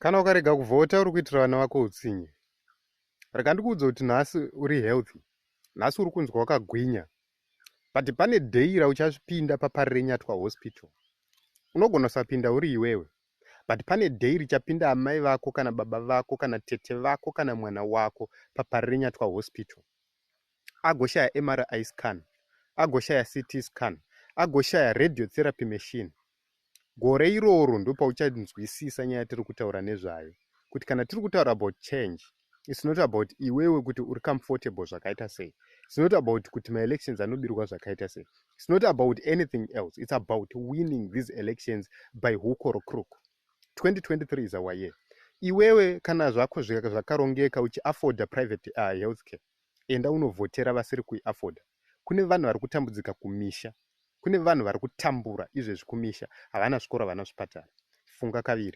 Kana ukarega kuvhota, uri kuitira vana vako utsinye. Rega ndikuudze kuti nhasi uri healthy, nhasi uri kunzwa wakagwinya, but pane day rauchapinda paParirenyatwa Hospital. Unogona kusapinda uri iwewe, but pane day richapinda amai vako kana baba vako kana tete vako kana mwana wako paParirenyatwa Hospital, agoshaya MRI scan, agoshaya CT scan, agoshaya radiotherapy machine. Gore iroro ndopauchanzwisisa nyaya yatiri kutaura nezvayo, kuti kana tiri kutaura about change, it's not about iwewe kuti uri comfortable zvakaita sei. It's not about kuti maelections anobirwa zvakaita sei. It's not about anything else. It's about winning these elections by hook or crook. 2023 is our year. Iwewe kana zvako zvakarongeka, uchiafforda private health care, enda unovhotera vasiri kuiafforda. Kune vanhu vari kutambudzika kumisha, kune vanhu vari kutambura izvezvi kumisha, havana zvikoro, havana zvipatara. Funga kaviri.